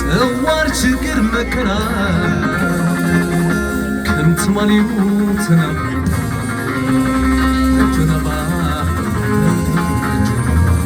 ጸዋር ችግር መከራ ከም ትማሊኡ ተናዊሑ። ኣጆና እባ፣ ኣጆና እባ።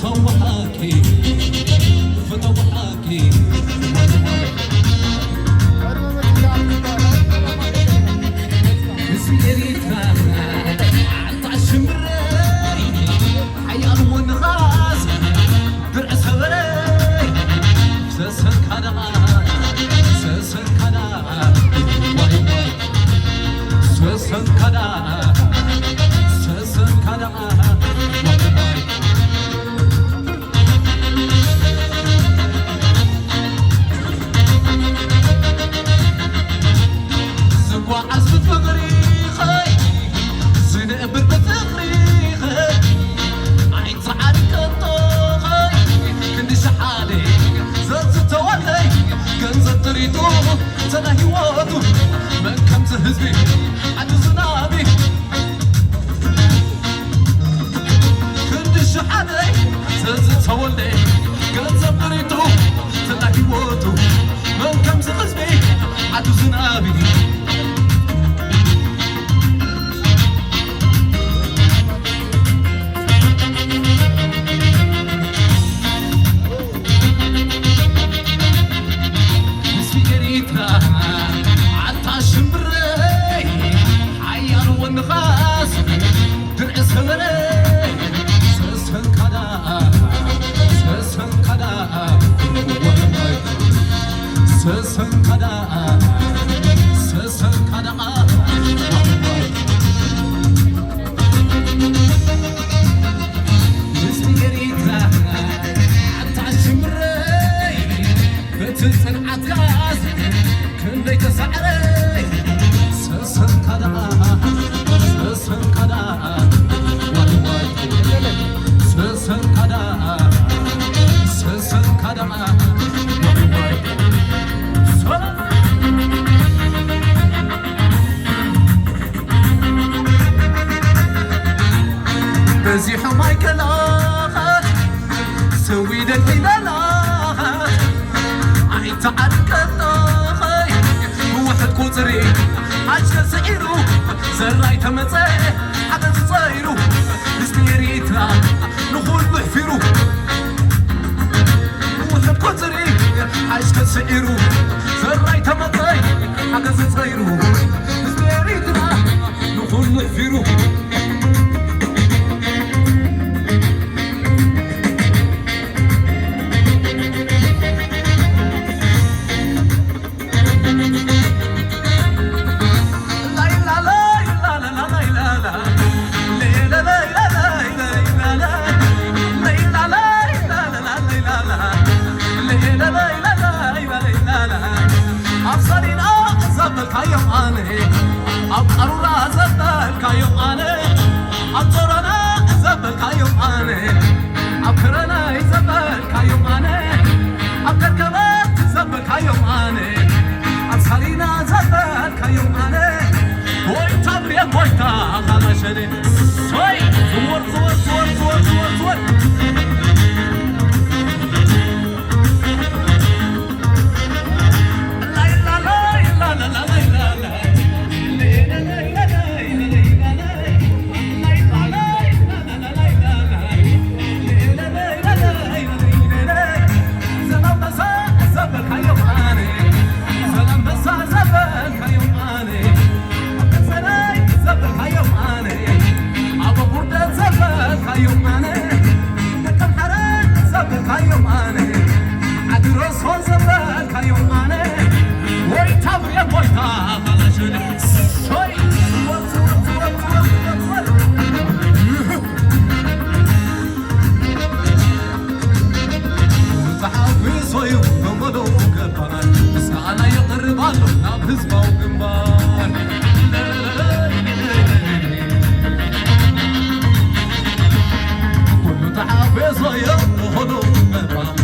ፈተውሓቂ፣ ፈተውሓቂ። እዚ ኤሪትራ ዓንታ ሽምረይ፣ ሓያል ንፋስ ድርዒ ሰበረይ፣ ሰሰንካ ደኣ፣ ሰሰንካ ደኣ፣ ዋይ ዋይ። ሰሰንካ ደኣ፣ ሰሰንካ ደኣ፣ ዋይ ዋይ። ዝጓዓዝ ብፍቕሪ ኸይ፣ ዝነብር ብፍቕሪ ኸይ፣ ኣይትዓርቀቶኸይ ክንዲ ሸሓለይ ዘዝተወለይ ገንዘብ ጥሪቱ ስለ ህይወቱ መን ከምዚ ህዝቢ ዓዲ ዝናቢ ክንዲ ሸሓለይ ዘዝተወለይ ገንዘብ ጥሪቱ ስለ ህይወቱ መን ከምዚ ህዝቢ ዓዲ ዝናቢ በዚሑ ማይከላኸት ስዊደን ሒደላኸት ኣይተዓጥቀጠኸይ ብውሕድ ቁፅሪ ኣሽከ ስዒሩ ዘራይ ተመፀ ሓገዝ ፀይሩ ህዝቢ ኤሪትራ ንኹሉ ሕፊሩ ብውሕድ ቁፅሪ ኣሽከ ስዒሩ ዘራይ ተመፀ ሓገዝ ፀይሩ ህዝቢ ኤሪትራ ንኹሉ ሕፊሩ ኣብ ሰሪና ዘበልካዮም ኣነ ኣብ ቀሩራ ዘበልካዮም ኣነ ኣብ ዞሮና ዘበልካዮም ኣነ ኣብ ከረናይ ዘበልካዮም ኣነ ኣብ ከርከበት ዘበልካዮም ኣነ ኣብ ሳሊና ዘበልካዮም ኣነ ጎይታ ብርየ ጎይታ ካላሸነ ሶይ ዝወር ዝወር ዝወር ዝወር ዝወር ዝወር ተሓጒሶ እዩ በመደቡ ገባናይ ምስጋና የቕርብ ኣሎ ናብ ህዝባዊ ግንባር ኩሉ ተሓጒሶ እዩ በመደቡ ገባናይ